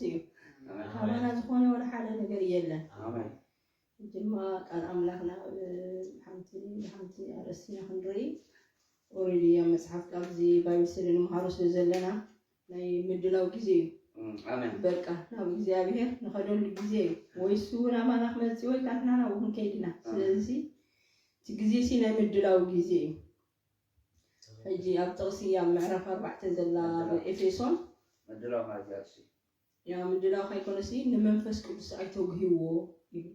እዩ። ካባና ዝኾነ ወላ ሓደ ነገር የለን። ሕጂ ድማ ቃል ኣምላኽና ሓንቲ ሓንቲ ኣርእስትና ክንርኢ ኦሬዲ ኣብ መፅሓፍ ቃል እዚ ባይብል ስለ ንምሃሮ ስለ ዘለና ናይ ምድላው ግዜ እዩ። በቃ ናብ እግዚኣብሔር ንኸደሉ ግዜ እዩ። ወይ እሱ እውን ኣባና ክመፅእ ወይ ካትና ናብኡ ክንከይድ ኢና። ስለዚ እቲ ግዜ ሲ ናይ ምድላው ግዜ እዩ። ሕጂ ኣብ ጥቕሲ ኣብ ምዕራፍ ኣርባዕተ ዘላ ኤፌሶን ምድላው ማለት እዩ። ያ ምድላው ከይኮነሲ ንመንፈስ ቅዱስ ኣይተጉህይዎ።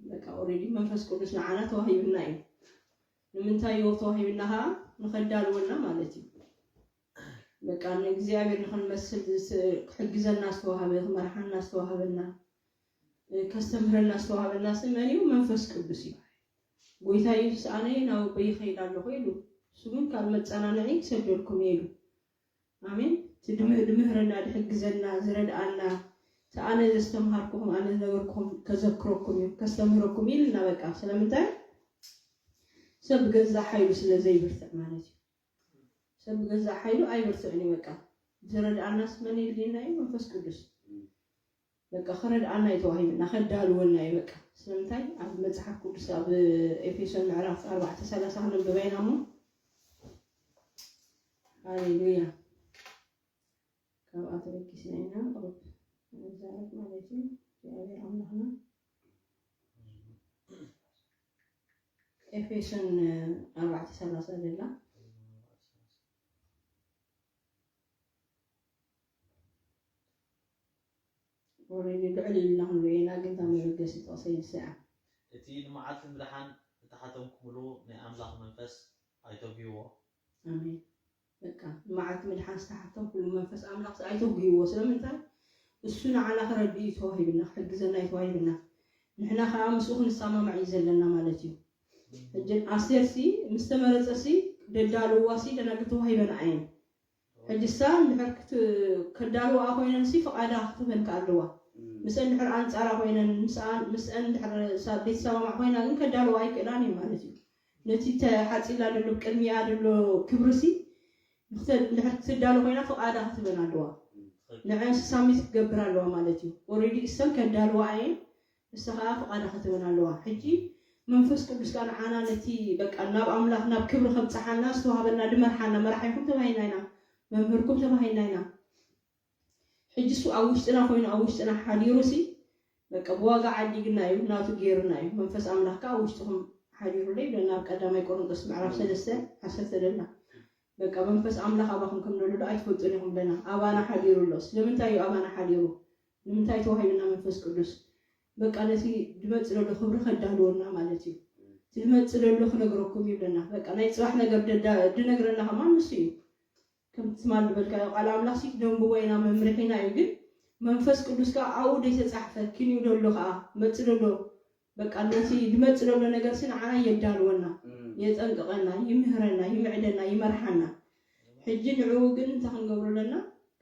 በቃ ኦሬዲ መንፈስ ቅዱስ ንዓና ተዋሂብና እዩ። ንምንታይ እዩ ተዋሂብና ከዓ ንኸዳልወና ማለት እዩ። በቃ ንእግዚኣብሔር ንኽንመስል ክሕግዘና ዝተዋሃበ ክመርሓና ዝተዋሃበና ከስተምህረና ዝተዋሃበና ሲ መን እዩ? መንፈስ ቅዱስ እዩ። ጎይታ የሱስ ኣነ ናብ ኣቦይ ይኸይድ ኣለኹ ኢሉ፣ እሱ ግን ካብ መጸናንዒ ክሰደልኩም እየ ኢሉ። ኣሜን። እቲ ድምህረና ድሕግዘና ዝረድኣና እቲ ኣነ ዘስተምሃርኩኹም ኣነ ዝነገርኩኹም ከዘክረኩም እዩ ከስተምህረኩም ኢልና በቃ። ስለምንታይ? ሰብ ብገዛእ ሓይሉ ስለ ዘይብርትዕ ማለት እዩ። ሰብ ብገዛእ ሓይሉ ኣይብርትዕን እዩ በቃ። ዝረድኣናስ መን የድልየና እዩ? መንፈስ ቅዱስ። በቃ ክረድኣና እዩ ተዋሂብና ከዳልወና እዩ በቃ። ስለምንታይ? ኣብ መፅሓፍ ቅዱስ ኣብ ኤፌሶን ምዕራፍ ኣርባዕተ ሰላሳ ክነንብባ ኢና እሞ። ሃሌሉያ። ካብኣ ተበጊስና ኢና ቁሩብ ንዛረብ ማለት እዩ። እግዚኣብሔር ኣምላኽና ኤፌሶን ኣርባዕተ ሰላሳ ዘላ ኦሬዲ ልዕል ኢልና ክንሪኦ ኢና፣ ግን እታ መበገሲ ጥቕሰይ ንሳ እያ። እቲ ንመዓልቲ ምድሓን እተሓተምኩምሉ ናይ ኣምላኽ መንፈስ ኣይተጉህይዎ። ኣሜን። በቃ ንመዓልቲ ምድሓን ዝተሓተምኩሉ መንፈስ ኣምላኽ ኣይተጉህይዎ። ስለምንታይ? እሱ ንዓና ክረድእ እዩ ተዋሂብና፣ ክሕግዘና እዩ ተዋሂብና። ንሕና ከዓ ምስኡ ክንሰማማዕ እዩ ዘለና ማለት እዩ። ሕጂ ኣስቴር ሲ ምስ ተመረጸ ሲ ደዳልዋ ሲ ደናግል ተዋሂበና ኣየን። ሕጂ እሳ እንድሕር ክት- ከዳልዋ ኮይነን ሲ ፍቓዳ ክትበን ከ ኣለዋ። ምስአን እንድሕር ኣንጻራ ኮይነን ምስኣን ምስአን እንድሕር ሳ- ዘይተሰማማዕ ኮይና ግን ከዳልዋ ኣይክእላን እዩ ማለት እዩ። ነቲ ተሓጺላ ደሎ ቅድሚኣ ደሎ ክብሪ ሲ ንክተ- እንድሕር ክትዳሎ ኮይና ፍቓዳ ክትበን ኣለዋ። ንዐን ሲ ሳሚት ክትገብር ኣለዋ ማለት እዩ። ኦሬዲ እሰን ከዳልዋ እየን። ንሳ ኸዓ ፍቓዳ ክትበን ኣለዋ። ሕጂ መንፈስ ቅዱስ ከኣ ንዓና ነቲ በቃ ናብ ኣምላኽ ናብ ክብሪ ከብጽሓና ዝተዋህበና ድመርሓና መራሒኹም ተባሂልና ኢና፣ መምህርኩም ተባሂልና ኢና። ሕጂ እሱ ኣብ ውሽጥና ኮይኑ ኣብ ውሽጥና ሓዲሩ ሲ በቃ ብዋጋ ዓዲግና እዩ ናቱ ገይሩና እዩ። መንፈስ ኣምላኽ ከኣ ኣብ ውሽጥኹም ሓዲሩ ኣሎ ይብለና ኣብ ቀዳማይ ቆሮንጦስ ምዕራፍ ሰለስተ ዓሰርተ ደላ በቃ መንፈስ ኣምላኽ ኣባኹም ከም ዘሎ ዶ ኣይትፈልጡን ኢኹም ብለና። ኣባና ሓዲሩ ኣሎ። ስለምንታይ እዩ ኣባና ሓዲሩ? ንምንታይ ተዋሂብና መንፈስ ቅዱስ? በቃ ነቲ ድመጽእ ዘሎ ክብሪ ከዳልወና ማለት እዩ። እቲ ድመጽእ ዘሎ ክነግረኩም ይብለና። በቃ ናይ ጽባሕ ነገር ደዳ- ድነግረና ከማን ንሱ እዩ። ከም ትማል ዝበልካዮ ቃል ኣምላኽ ሲ ደንብቦ ኢና መምርሒና እዩ። ግን መንፈስ ቅዱስ ከኣ ኣብኡ ዘይተጻሕፈ ኪንዩ ደሎ ከኣ መጽእ ደሎ በቃ ነቲ ድመጽእ ደሎ ነገር ሲ ንዓና የዳልወና፣ የጠንቅቐና፣ ይምህረና፣ ይምዕደና፣ ይመርሓና። ሕጂ ንዕኡ ግን እንታይ ክንገብሮ ኣለና?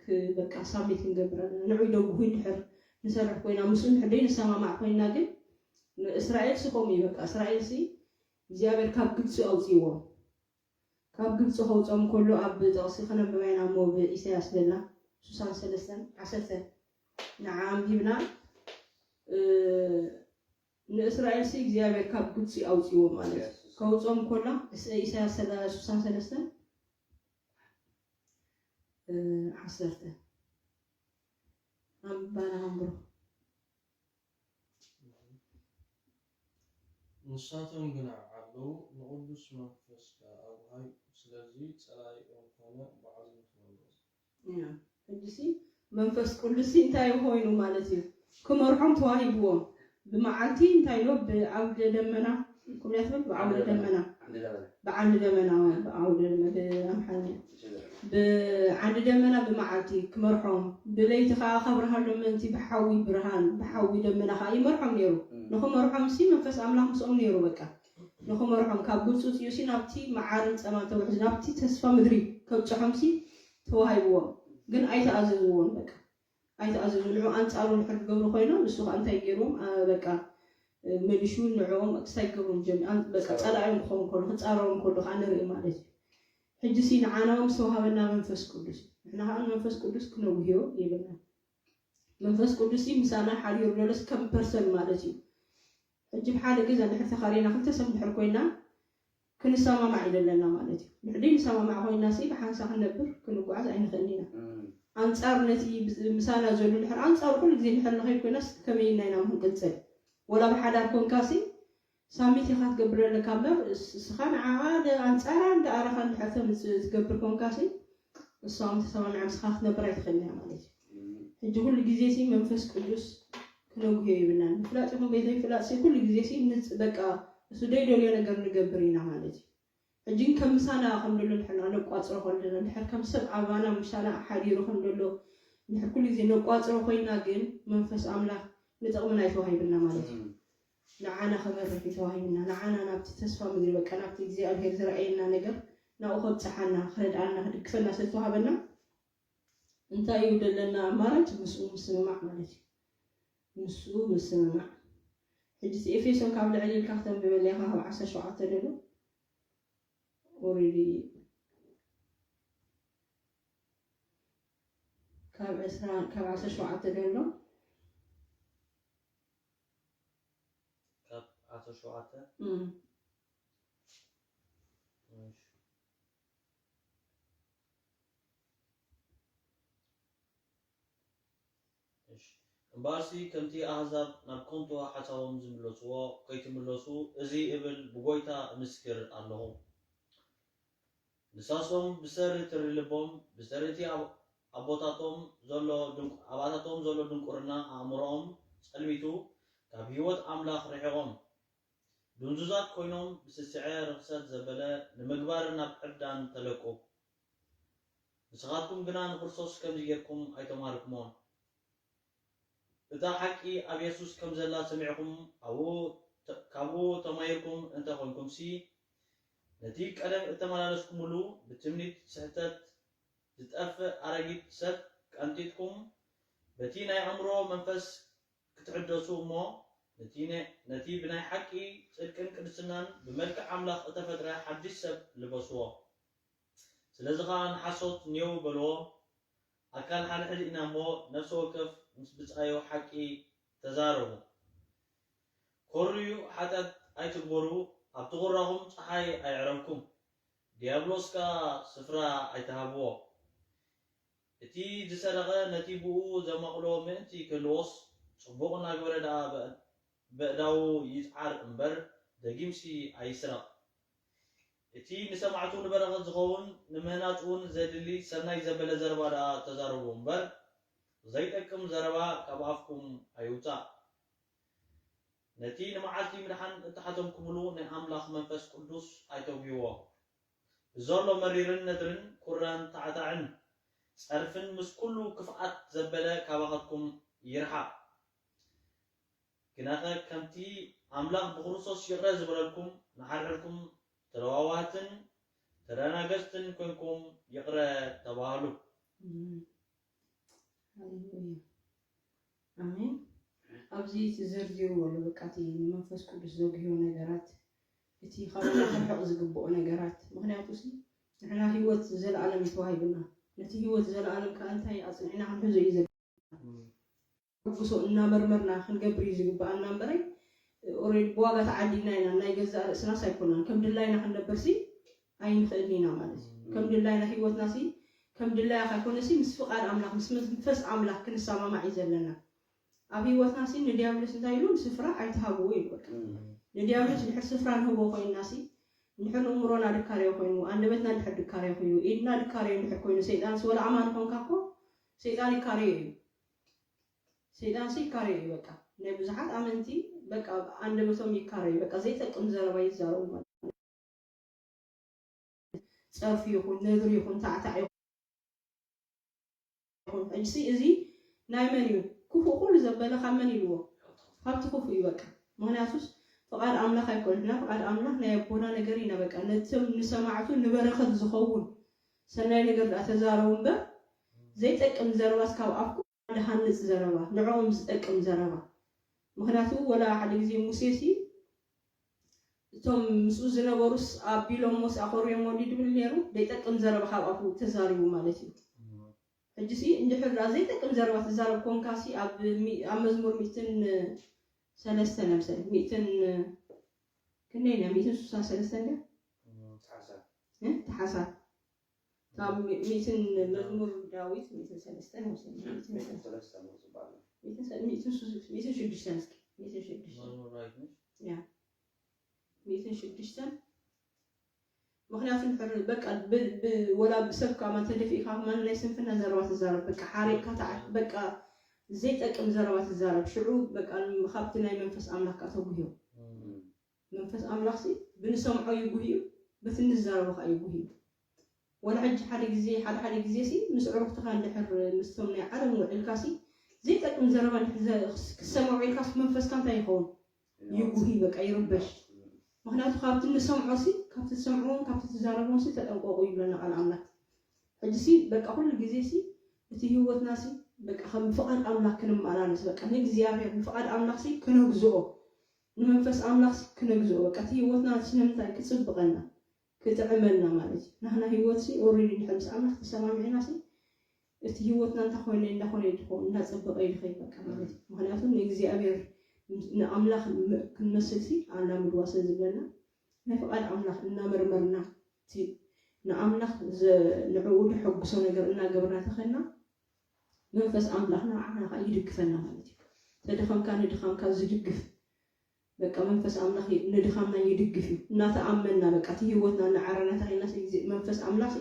ክ- በቃ ሳብሚት ክንገብር ኣለና። ንዕኡ ደጉሁ እንድሕር ንሰርሕ ኮይና ምስኡ እንድሕር ደይ ንሰማማዕ ኮይና ግን ንእስራኤል ሲ ከምኡ እዩ በቃ እስራኤል ሲ እግዚኣብሔር ካብ ግብፂ ኣውፅእዎም ካብ ግብፂ ከውፅኦም ከሎ ኣብ ጥቕሲ ክነንብባ ኢና እሞ ብኢሳያስ ደላ ሱሳን ሰለስተን ዓሰርተ ንዓ ኣንቢብና ንእስራኤል ሲ እግዚኣብሔር ካብ ግብፂ ኣውፅእዎ ማለት እዩ ከውፅኦም ከሎ ኢሳያስ ሱሳን ሰለስተን ዓሰርተ ኣንባና ኣንብሮ ንሳቶም ግና ዓለዉ፣ ንቕዱስ መንፈስካ ኣጉሃዩ፣ ስለዚ ጸላኢኦም ኮነ፣ ባዕሉ ንኽመርጾም። ሕጂሲ መንፈስ ቅዱስሲ እንታይ ኮይኑ ማለት እዩ? ክመርሖም ተዋሂብዎም። ብመዓልቲ እንታይ ኢሎ? ብዓውደ ደመና ኩምያ ትብል ብዓውደ ደመና ብዓንዲ ደመና ብዓውደ ደመና ብኣምሓርኛ ብዓንዲ ደመና ብመዓልቲ ክመርሖም ብለይቲ ከዓ ከብርሃሎም ምእንቲ ብሓዊ ብርሃን ብሓዊ ደመና ከዓ ይመርሖም ነይሩ። ንክመርሖም ሲ መንፈስ ኣምላኽ ምስኦም ነይሩ። በቃ ንክመርሖም ካብ ግብፂ ውፅኡ ሲ ናብቲ መዓርን ፀማን ተውሕዝ ናብቲ ተስፋ ምድሪ ከብፅሖም ሲ ተዋሂብዎም። ግን ኣይተኣዘዝዎን። በቃ ኣይተኣዘዙ ንዑ ኣንፃሩ ንድሕር ክገብሩ ኮይኖም ንሱ ከዓ እንታይ ገይርዎም በቃ መሊሹ ንዕኦም ክሳይ ክገብሮም ጀሚሩ በቃ ፀላኢኦም ክኸውን ከሎ ክፃረሮም ከሎ ከዓ ንርኢ ማለት እዩ። ሕጂ ሲ ንዓና እውን ዝተዋሃበና መንፈስ ቅዱስ ንሕና ከዓ መንፈስ ቅዱስ ክነውህዮ የብልና። መንፈስ ቅዱስ ምሳና ሓዲሩ ደሎስ ከም ፐርሰን ማለት እዩ። ሕጂ ብሓደ ገዛ እንድሕር ተኻሪና ክልተ ሰብ እንድሕር ኮይና ክንሰማማዕ እዩ ዘለና ማለት እዩ። ድሕሪ ንሰማማዕ ኮይና ሲ ብሓንሳ ክንነብር ክንጓዓዝ ኣይንኽእልን ኢና። ኣንጻር ነቲ ምሳና ዘሎ ድሕር ኣንጻር ኩሉ ግዜ ድሕር ንኸይድ ኮይናስ ከመይ ኢልና ኢና ክንቅጽል? ወላ ብሓዳር ኮንካ ሲ ሳሚት ኢኻ ትገብር ኣለካ እምበር እስኻ ንዓኣ ኣንጻራ እንዳኣረኻ እንድሕር ተምጽእ ትገብር ኮንካ ሲ እሷ እውን ተሰማሚዓ ምስኻ ክትነብር ኣይትኽእልን እያ ማለት እዩ። ሕጂ ኩሉ ግዜ ሲ መንፈስ ቅዱስ ክነጉህዮ ይብልናን ምፍላጥ ይኹን ቤተይ ፍላጥ ሲ ኩሉ ግዜ ሲ ንጽ በቃ እሱ ደይደልዮ ነገር ንገብር ኢና ማለት እዩ። ሕጂ ግን ከም ምሳና ከም ደሎ ንሕና ነቋጽሮ ከለና እንድሕር ከም ሰብ ኣባና ምሳና ሓዲሩ ከም ደሎ እንድሕር ኩሉ ግዜ ነቋጽሮ ኮይና ግን መንፈስ ኣምላኽ ንጥቕምና ኣይተዋሂብልና ማለት እዩ። ንዓና ከበርህ እዩ ተዋሂብና ንዓና ናብቲ ተስፋ ምድሪ በቃ ናብቲ እግዚኣብሔር ዝረኣየና ነገር ናብኡ ከብፅሓና ክረድኣና ክድግፈና ስለተዋሃበና እንታይ እዩ ዘለና ኣማራጭ ምስኡ ምስምማዕ ማለት እዩ። ምስኡ ምስምማዕ። ሕጂ እቲ ኤፌሶን ካብ ልዕሊ ኢልካ ክተንብበለይ ኢኻ ካብ ዓሰርተ ሸውዓተ ደሎ ኦሬዲ ካብ ዕስራ ካብ ዓሰርተ ሸውዓተ ደሎ ካብ ዓሰርተ ሸውዓተ እምበኣርሲ ከምቲ ኣህዛብ ናብ ከንቱ ሓሳቦም ዝምለስዎ ከይትምለሱ እዚ እብል ብጎይታ እምስክር ኣለኹ። ንሳሶም ብሰሪ ትሪ ልቦም ብሰሪ እቲ ኣቦታቶም ዘሎ ኣባታቶም ዘሎ ድንቁርና ኣእምሮኦም ጸልሚቱ ካብ ህይወት ኣምላኽ ርሒቖም ድንዙዛት ኮይኖም ብስስዐ ርኽሰት ዘበለ ንምግባር ናብ ዕብዳን ተለቁ። ንስኻትኩም ግና ንክርስቶስ ከምዚ ጌርኩም ኣይተማሃርኩሞን። እታ ሓቂ ኣብ የሱስ ከም ዘላ ሰሚዕኩም ካብኡ ተማሂርኩም እንተ ኾንኩምሲ፣ ነቲ ቀደም እተመላለስኩምሉ ብትምኒት ስሕተት ዝጠፍእ ኣረጊት ሰብ ቀንጢጥኩም፣ በቲ ናይ ኣእምሮ መንፈስ ክትሕደሱ እሞ፣ ነቲ ብናይ ሓቂ ጽድቅን ቅድስናን ብመልክዕ ኣምላኽ እተፈጥረ ሓድሽ ሰብ ልበስዎ። ስለዚ ኸኣ ንሓሶት ኔው በልዎ፣ ኣካል ሓደ ሕዚ ኢና እሞ፣ ነፍሲ ወከፍ ምስ ብጻዩ ሓቂ ተዛረቡ። ኮርዩ ሓጢኣት ኣይትግበሩ፣ ኣብቲ ቁራኹም ጸሓይ ኣየዕረብኩም፣ ዲያብሎስ ከኣ ስፍራ ኣይትሃብዎ። እቲ ዝሰረቐ ነቲ ብኡ ዘማቕሎ ምእንቲ ክህልዎስ፣ ጽቡቕ እናገበረ ደኣ በእዳዉ ይጽዓር እምበር፣ ደጊምሲ ኣይስረቕ። እቲ ንሰማዕቱ ንበረኸት ዝኸውን ንምህናጽ እውን ዘድሊ ሰናይ ዘበለ ዘረባ ደኣ ተዛረቡ እምበር፣ ዘይጠቅም ዘረባ ካብ ኣፍኩም ኣይውጻእ። ነቲ ንመዓልቲ ምድሓን እተሓተምኩምሉ ናይ ኣምላኽ መንፈስ ቅዱስ ኣይተጉህይዎ። ብዘሎ መሪርን ነድርን ቁራን ታዕታዕን ጸርፍን ምስ ኩሉ ክፍኣት ዘበለ ካባኻትኩም ይርሓቕ። ግናኸ ከምቲ ኣምላኽ ብክርስቶስ ይቕረ ዝበለልኩም፣ ንሓድሕድኩም ተለዋዋህትን ተደናገጽትን ኮንኩም ይቕረ ተባሃሉ። ሃሌሉያ። ኣሜን። ኣብዚ እቲ ዘርዚርዎ ኣሎ፣ በቃ እቲ ንመንፈስ ቅዱስ ዘጉህዮ ነገራት፣ እቲ ካብ ኣምላኽ ክርሕቕ ዝግብኦ ነገራት። ምኽንያቱ ሲ ንሕና ህይወት ዘለኣለም እዩ ተዋሂቡና። ነቲ ህይወት ዘለኣለም ከኣ እንታይ ኣጽኒዕና ክንሕዞ እዩ ዘድልየና። ሕጉሶ እናመርመርና ክንገብር እዩ ዝግብኣና እምበረይ ኦሬዲ ብዋጋ ተዓዲግና ኢና ናይ ገዛእ ርእስናስ ኣይኮናን ከም ድላይና ክንነብር ሲ ኣይንኽእልን ኢና ማለት እዩ ከም ድላይና ህይወትና ሲ ከም ድላያ ካይኮነ ሲ ምስ ፍቓድ ኣምላኽ ምስ መንፈስ ኣምላኽ ክንሰማማዕ እዩ ዘለና ኣብ ህይወትና ሲ ንዲያብሎስ እንታይ ኢሉ ስፍራ ኣይትሃብዎ ኢሉ በቃ ንዲያብሎስ ድሕር ስፍራ ንህቦ ኮይንና ሲ እንድሕር ንእምሮና ድካርዮ ኮይኑ ኣንደበትና እንድሕር ድካርዮ ኮይኑ ኢድና ድካርዮ እንድሕር ኮይኑ ሰይጣንስ ወላ ኣማኒ ኮንካ እኮ ሰይጣን ይካርዮ እዩ ሰይጣን ሲ ይካረዩ እዩ በቃ ናይ ብዙሓት ኣመንቲ በቃ ኣንደበቶም ይካረዩ በቃ ዘይጠቅም ዘረባ ይዛረቡ ማለት ጸርፊ ይኹን ነድሪ ይኹን ታዕታዕ ይኹን ሕጂ እዚ ናይ መን እዩ ክፉእ ኩሉ ዘበለ ካብ መን ኢልዎ ካብቲ ክፉእ እዩ በቃ ምክንያቱስ ፍቃድ ኣምላኽ ኣይኮን ሕና ፍቃድ ኣምላኽ ናይ ኣቦና ነገር ኢና በቃ ነቶም ንሰማዕቱ ንበረኸት ዝኸውን ሰናይ ነገር ደኣ ተዛረቡ እምበር ዘይጠቅም ዘረባስ ካብ ኣፍኩም ሓደ ሃንጽ ዘረባ ንዕኦም ዝጠቅም ዘረባ ምኽንያቱ ወላ ሓደ ግዜ ሙሴ ሲ እቶም ምስኡ ዝነበሩስ ኣቢሎሞስ ኣኾርዮሞ ድብል ነይሩ ዘይጠቅም ዘረባ ካብ ኣፉ ተዛሪቡ ማለት እዩ ሕጂ ሲ እንድሕር ደኣ ዘይጠቅም ዘረባ ትዛረብ ኮንካ ሲ ኣብ ሚ- ኣብ መዝሙር ሚእትን ሰለስተ ነምሰል ሚእትን ክንደይ ና ሚእትን ስሳ ሰለስተ እንደ ተሓሳብ እ? ተሓሳብ ካብ ሚ- ሚእትን መዝሙር ዳዊት ሚእትን ሰለስተ ነምሰል ሚእትን ሚእትን ሰለስተ ነው ዝበሃል። ሚእትን ሰ- ሚእትን ሱ- ሚእትን ሽዱሽተ እስኪ ሚእትን ሽዱሽተ መዝሙር ዳዊት ነሽ? ሚእትን ሽዱሽተ ምክንያቱ እንድሕር በቃ ብ- ብ- ወላ ብሰብ ከማ ተደፊእካ ከማ ናይ ስንፍና ዘረባ ትዛረብ በቃ ሓሪቕካ ተዓ በቃ ዘይጠቅም ዘረባ ትዛረብ ሽዑ በቃ ካብቲ ናይ መንፈስ ኣምላኽ ከኣ ተጉህዮ መንፈስ ኣምላኽ ሲ ብንሰምዖ ይጉህዩ በቲ ንዛረቦ ከኣ ይጉህዩ ወላ ሕጂ ሓደ ግዜ ሓደ ሓደ ግዜ ሲ ምስ ዕሩኽትኻ እንድሕር ምስቶም ናይ ዓለም ውዕልካ ሲ ዘይጠቅም ዘረባ እንድሕር ዘ- ክሰምዖ ኢልካ ሲ መንፈስካ እንታይ ይኸውን ይጉሂ በቃ ይርበሽ ምክንያቱ ካብቲ ንሰምዖ ሲ ካብቲ ትሰምዕዎን ካብቲ ትዛረብዎን ሲ ተጠንቀቁ ይብለና ቃል ኣምላኽ ሕጂ ሲ በቃ ኩሉ ግዜ ሲ እቲ ህይወትና ሲ በቃ ከም ፍቓድ ኣምላኽ ክንመላለስ በቃ ንእግዚኣብሔር ንፍቓድ ኣምላኽ ሲ ክነግዝኦ ንመንፈስ ኣምላኽ ሲ ክነግዝኦ በቃ እቲ ህይወትና ስለምንታይ ክጽብቐና ክጥዕመና ማለት እዩ ናህና ህይወት ሲ ኦሬዲ ድሕር ምስ ኣምላኽ ተሰማሚዕና ሲ እቲ ህይወትና እንታይ ኮይነ እንዳኾነ ይድኾን እንዳጸበቐ ይድኸይ በቃ ማለት እዩ ምክንያቱ ንእግዚኣብሔር ንኣምላኽ ክንመስል ሲ ኣላምድዋ ስለ ዝብለና ናይ ፍቓድ ኣምላኽ እናመርመርና እቲ ንኣምላኽ ንዕኡ ዘሐጉሶ ነገር እናገበርና ተኸድና መንፈስ ኣምላኽ ንዓና ከዓ ይድግፈና ማለት እዩ ተደኸምካ ንድኻምካ ዝድግፍ በቃ መንፈስ ኣምላኽ ንድኻምና ይድግፍ እዩ እናተኣመንና በቃ እቲ ህይወትና እናዓረና ተኸድና መንፈስ ኣምላኽ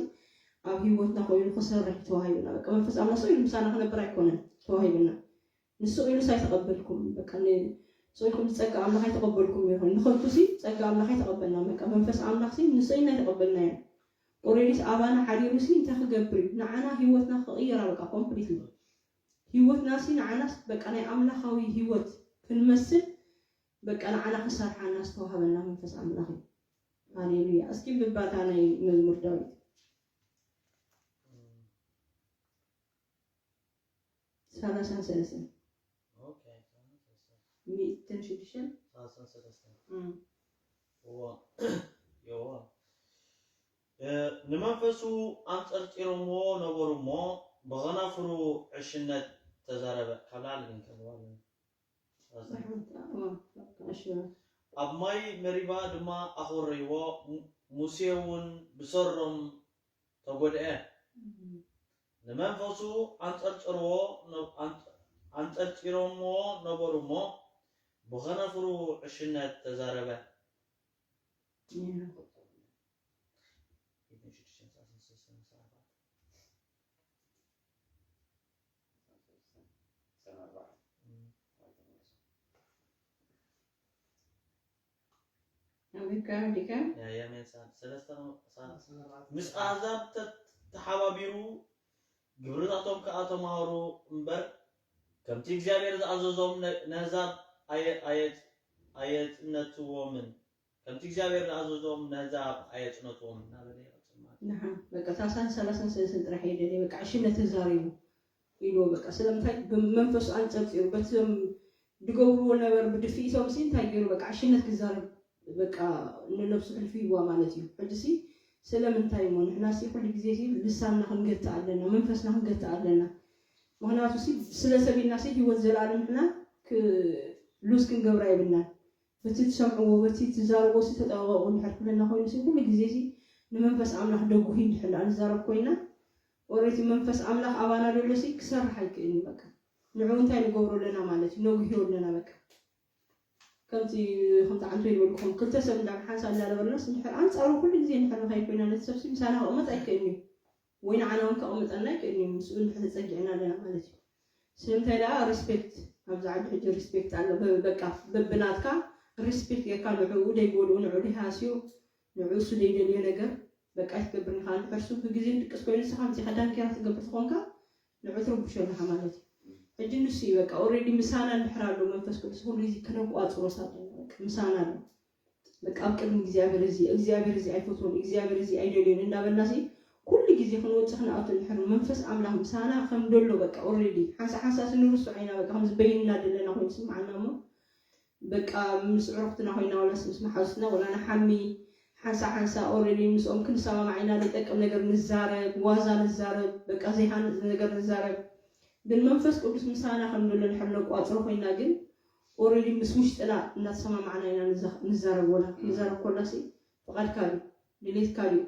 ኣብ ህይወትና ኮይኑ ክሰርሕ ተዋሂቡና በቃ መንፈስ ኣምላኽ ስኢሉ ምሳና ክነብር ኣይኮነን ተዋሂቡና ንስቕ ኢሉስ ኣይተቐበልኩም በቃ ስቕ ኢልኩም ጸጋ ኣምላኽ ኣይተቐበልኩም ይኹን ንኸንቱ ሲ ጸጋ ኣምላኽ ኣይተቐበልና በቃ መንፈስ ኣምላኽ ሲ ንስቕ ኢልና ኣይተቐበልናዮ ኦሬዲስ ኣባና ሓዲሩ ሲ እንታይ ክገብር እዩ ንዓና ህይወትና ክቕይራ በቃ ኮምፕሊትሊ ህይወትና ሲ ንዓናስ በቃ ናይ ኣምላኻዊ ህይወት ክንመስል በቃ ንዓና ክሰርሓና ዝተዋሃበና መንፈስ ኣምላኽ እዩ ሃሌሉያ እስኪ ብባታ ናይ መዝሙር ዳዊት ሰላሳን ሰለስን ሚእትን ሽዱሽተን የዋ ንመንፈሱ ኣንጸርጺሮምዎ ነበሩ እሞ ብኸናፍሩ ዕሽነት ተዛረበ ካብ ላዕሊ ግን ከልዋ ኣለና ኣብ ማይ መሪባ ድማ ኣኾረይዎ ሙሴ እውን ብሰሮም ተጎድአ ንመንፈሱ ኣንጸርጽርዎ ኣንጸርጺሮምዎ ነበሩ እሞ ብኸነፍሩ ዕሽነት ተዛረበ ኣሜሪካ ዲካ ምስ ኣህዛብ ተሓባቢሩ ግብርታቶም ከኣ ተማሃሩ እምበር ከምቲ እግዚኣብሔር ዝኣዘዞም ነህዛብ ኣየጽነትዎምን ከምቲ እግዚኣብሔር ዝኣዘዞም ነህዛብ ኣየጽነትዎም እናበለ ይቐጽል ማለት እዩ። ንሓ በቃ ሳሳን ሰላሳን ሰለስን ጥራሕ እየ ደልየ በቃ ዕሽነት ተዛሪቡ ኢልዎ በቃ ስለምንታይ ብመንፈሱ ኣንጸርጺሩ በቲ ድገብርዎ ነበር ብድፍኢቶም ሲ እንታይ ገይሩ በቃ ዕሽነት ክዛረብ በቃ ንነብሱ ሕልፊ ይዋ ማለት እዩ ሕጂ ሲ ስለምንታይ እሞ ንሕና ሲ ኩሉ ግዜ ሲ ልሳንና ክንገትእ ኣለና መንፈስና ክንገትእ ኣለና ምክንያቱ ሲ ስለ ሰብ ኢልና ሲ ህይወት ዘለኣለም ንሕና ሉዝ ክንገብራ የብልናን በቲ ትሰምዕዎ በቲ ትዛረቦ ሲ ተጠንቀቁ እንድሕር ክብለና ኮይኑ ሲ ኩሉ ግዜ ሲ ንመንፈስ ኣምላኽ ደጉሂ እንድሕር ደኣ ንዛረብ ኮይና ኦሬቲ መንፈስ ኣምላኽ ኣባና ደሎ ሲ ክሰርሕ ኣይክእልን በቃ ንዑ እንታይ ንገብሮ ኣለና ማለት እዩ ነጉህዮ ኣለና በቃ ከምቲ ከምቲ ዓንቶ ይበልኩም ክልተ ሰብ እንዳ ሓንሳ እንዳነበርናስ እንድሕር ኣንጻሩ ኩሉ ግዜ እንድሕር ንኸይድ ኮይና ነቲ ሰብሲ ምሳና ክቕመጥ ኣይክእልን እዩ ወይ ንዓና እውን ከቕምጠና ኣይክእልን እዩ ምስኡ እንድሕር ተጸጊዕና ኣለና ማለት እዩ ስለምንታይ ደኣ ሪስፔክት ኣብዚ ዓዲ ሕጂ ሪስፔክት ኣሎ በቃ በብናትካ ሪስፔክት ጌርካ ንዕኡ ደይጎድኡ ንዕኡ ደይሃስዩ ንዕኡ እሱ ደይደልዮ ነገር በቃ ኣይትገብርን ኢኻ እንድሕር እሱ ብግዜ ድቅስ ኮይኑ ንስኻ መጺኻ ዳንኬራ ትገብር ተኾንካ ንዑ ትርብሾ ኣለኻ ማለት እዩ ሕጂ ንሱ እዩ በቃ ኦሬዲ ምሳና እንድሕር ኣሎ መንፈስ ቅዱስ ኩሉ ግዜ ከነቋጽሮ ሳለና በቃ ምሳና ኣሎ በቃ ኣብ ቅድሚ እግዚኣብሔር እዚ እግዚኣብሔር እዚ ኣይፈትዎን እግዚኣብሔር እዚ ኣይደልዮን እንዳበልና ሲ ኩሉ ግዜ ክንወፅእ ክንኣቱ እንድሕር መንፈስ ኣምላኽ ምሳና ከም ደሎ በቃ ኦሬዲ ሓንሳ ሓንሳ ሲ ንርሱ ዓይና በቃ ከምዚ በይንና ደለና ኮይኑ ስምዓና እሞ በቃ ምስ ዕሩኽትና ኮይና ወላስ ምስ መሓዙትና ወላ ንሓሚ ሓንሳ ሓንሳ ኦልሬዲ ምስኦም ክንሰማማዕ ኢና፣ ዝጠቅም ነገር ንዛረብ፣ ዋዛ ንዛረብ፣ በቃ ዘይሃንፅ ነገር ንዛረብ። ግን መንፈስ ቅዱስ ምሳና ከም ዘሎ ንሕር ነቋፅሮ ኮይና ግን ኦልሬዲ ምስ ውሽጥና እናተሰማማዕና ኢና ንዛ- ንዛረብ። ወላ ንዛረብ ኮላሲ ፍቓድካ ድዩ ድሌትካ ድዩ?